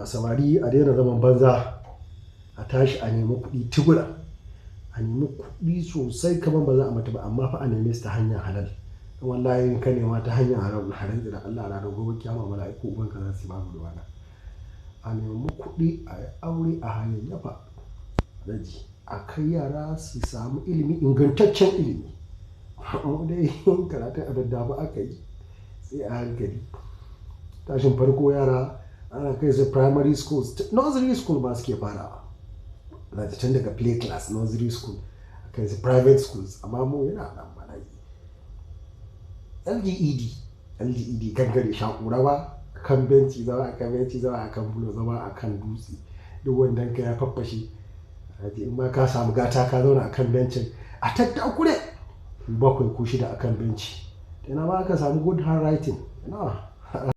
Samari, a daina zaman banza, a tashi a nemi kuɗi tugura, a nemi kuɗi sosai kamar ba za a mutu ba, amma fa a neme su ta hanyar halal. Don wallahi in ka nema ta hanyar haram, na rantse da Allah, ranar gobe kiyama mala'iku ubanka za su yi, babu ruwana. A nemi kuɗi, a yi aure, a hayayyafa, alaji, a kai yara su samu ilimi, ingantaccen ilimi. Mu dai karatun a daddafa aka yi, sai a hankali. Tashin farko yara ana kai su primary schools, nursery school ma suke farawa. Alhaji, tun daga play class, nursery school, a kai su private schools, amma mu yana nan bala'i. LGED, LGED gangare shakura ba, kan benci, zama a kan benci, zama a kan bulo, zama a kan dutse. Duk wandon ka ya faffashe. Alhaji, in ma ka samu gata ka zauna a kan bencin, a tattakure ku bakwai ko shida a kan benci. Ina ma aka samu good handwriting? Ina.